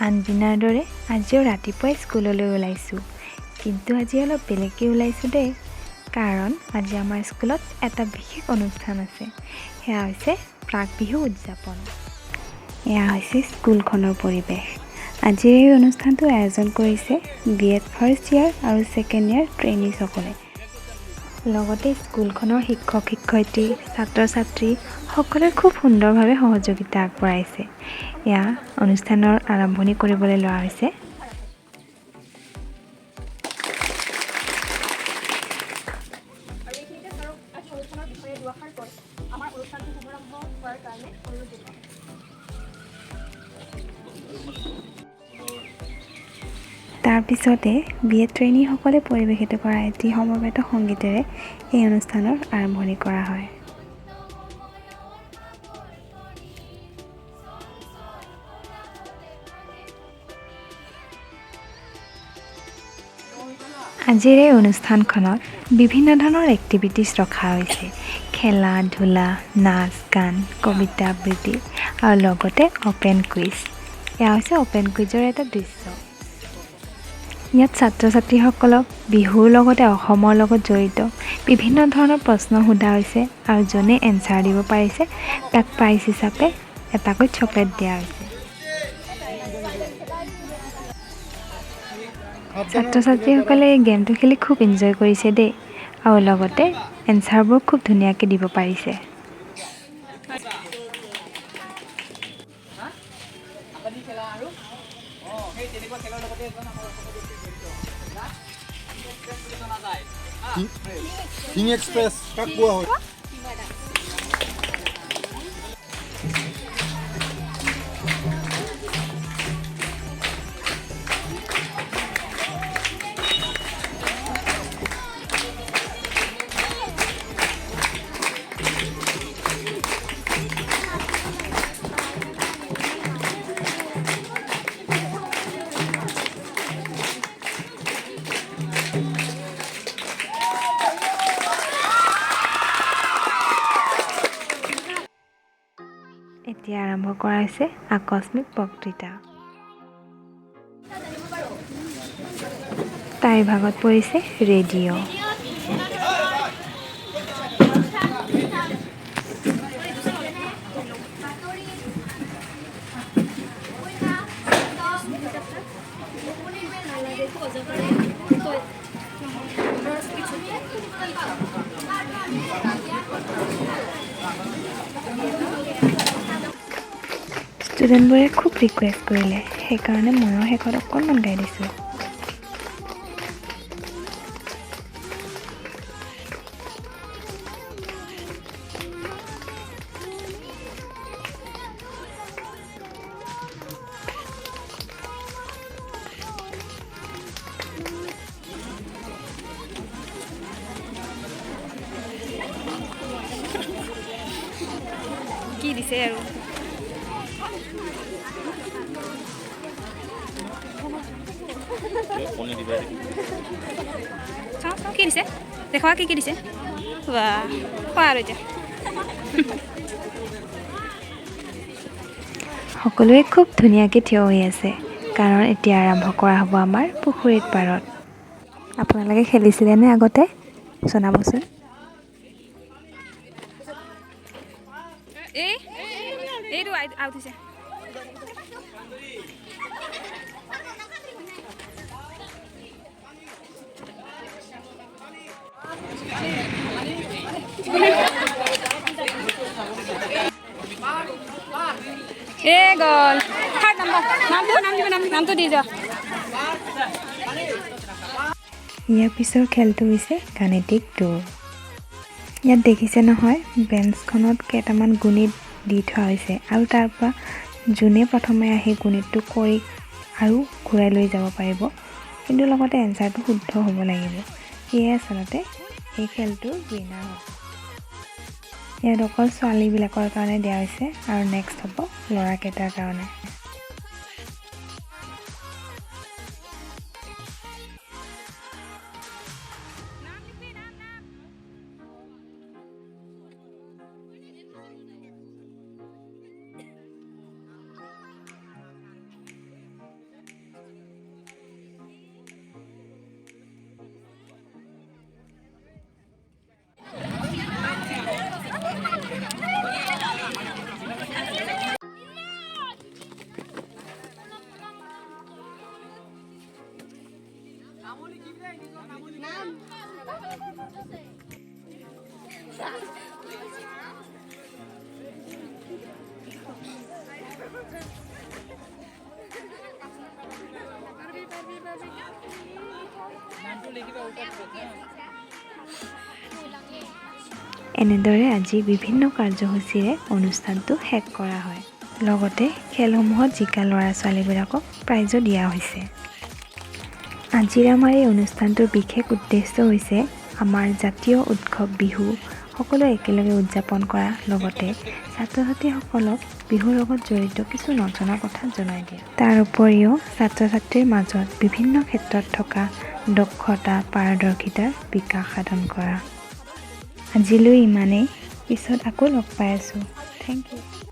আনদিনাৰ দৰে আজিও ৰাতিপুৱাই স্কুললৈ ওলাইছোঁ, কিন্তু আজি অলপ বেলেগকৈ ওলাইছোঁ দেই। কাৰণ আজি আমাৰ স্কুলত এটা বিশেষ অনুষ্ঠান আছে, সেয়া হৈছে প্ৰাক বিহু উদযাপন। এয়া হৈছে স্কুলখনৰ পৰিৱেশ। আজিৰ এই অনুষ্ঠানটো আয়োজন কৰিছে বি এড ফাৰ্ষ্ট ইয়াৰ আৰু ছেকেণ্ড ইয়াৰ ট্ৰেইনিজসকলে। লগতে স্কুলখনৰ শিক্ষক শিক্ষয়িত্ৰী, ছাত্ৰ ছাত্ৰী সকলোৱে খুব সুন্দৰভাৱে সহযোগিতা আগবঢ়াইছে। এয়া অনুষ্ঠানৰ আৰম্ভণি কৰিবলৈ লোৱা হৈছে। তাৰপিছতে বি এড ট্ৰেইনিসকলে পৰিৱেশিত কৰা এটি সমবেত সংগীতেৰে এই অনুষ্ঠানৰ আৰম্ভণি কৰা হয়। আজিৰ এই অনুষ্ঠানখনত বিভিন্ন ধৰণৰ এক্টিভিটিছ ৰখা হৈছে। খেলা ধূলা, নাচ গান, কবিতা আবৃত্তি আৰু লগতে অ'পেন কুইজ। এয়া হৈছে অ'পেন কুইজৰ এটা দৃশ্য। ইয়াত ছাত্ৰ ছাত্ৰীসকলক বিহুৰ লগতে অসমৰ লগত জড়িত বিভিন্ন ধৰণৰ প্ৰশ্ন সোধা হৈছে আৰু যোনে এনচাৰ দিব পাৰিছে তাক প্ৰাইজ হিচাপে এটাকৈ চকলেট দিয়া হৈছে। ছাত্ৰ ছাত্ৰীসকলে এই গেমটো খেলি খুব এনজয় কৰিছে দেই, আৰু লগতে এনচাৰবোৰ খুব ধুনীয়াকৈ দিব পাৰিছে। কিং এক্সপ্ৰেছ কাক কোৱা হয়? এতিয়া আৰম্ভ কৰা হৈছে আকস্মিক বক্তৃতা। তাইৰ ভাগত পৰিছে ৰেডিঅ'। ষ্টুডেণ্টবোৰে খুব ৰিকুৱেষ্ট কৰিলে, সেইকাৰণে ময়ো শেষত অকণমান গাই দিছোঁ। কি দিছে আৰু চাওঁ চাওঁ কি দিছে, দেখুৱা কি কি দিছে। বাহ, খোৱা আৰু এতিয়া। সকলোৱে খুব ধুনীয়াকৈ থিয় হৈ আছে, কাৰণ এতিয়া আৰম্ভ কৰা হ'ব আমাৰ পুখুৰীত পাৰত। আপোনালোকে খেলিছিলেনে আগতে? জনাবচোন। এই এইটো আউট হৈছে। এ গ'ল। থাৰ্ড নম্বৰ, নামটো নাম দিব, নাম নামটো দি যোৱা। ইয়াৰ পিছৰ খেলটো হৈছে গাণিতিক দৌৰ। ইয়াত দেখিছে নহয়, বেঞ্চখনত কেইটামান গণিত দি থোৱা হৈছে আৰু তাৰ পৰা যোনে প্ৰথমে আহি গণিতটো কৰি আৰু ঘূৰাই লৈ যাব পাৰিব, কিন্তু লগতে এনচাৰটো শুদ্ধ হ'ব লাগিব। সেয়ে আচলতে এই খেলটোৰ উইনাৰ হ'ব। ইয়াত অকল ছোৱালীবিলাকৰ কাৰণে দিয়া হৈছে আৰু নেক্সট হ'ব ল'ৰাকেইটাৰ কাৰণে। এনেদৰে আজি বিভিন্ন কাৰ্যসূচীৰে অনুষ্ঠানটো শেষ কৰা হয়। লগতে খেলসমূহত জিকা ল'ৰা ছোৱালীবিলাকক প্ৰাইজো দিয়া হৈছে। আজিৰ আমাৰ এই অনুষ্ঠানটোৰ বিশেষ উদ্দেশ্য হৈছে আমাৰ জাতীয় উৎসৱ বিহু সকলোৱে একেলগে উদযাপন কৰা, লগতে ছাত্ৰ ছাত্ৰীসকলক বিহুৰ লগত জড়িত কিছু নজনা কথা জনাই দিয়া। তাৰ উপৰিও ছাত্ৰ ছাত্ৰীৰ মাজত বিভিন্ন ক্ষেত্ৰত থকা দক্ষতা, পাৰদৰ্শিতাৰ বিকাশ সাধন কৰা। আজিলৈ ইমানেই। পিছত আকৌ লগ পাই আছোঁ। Thank you.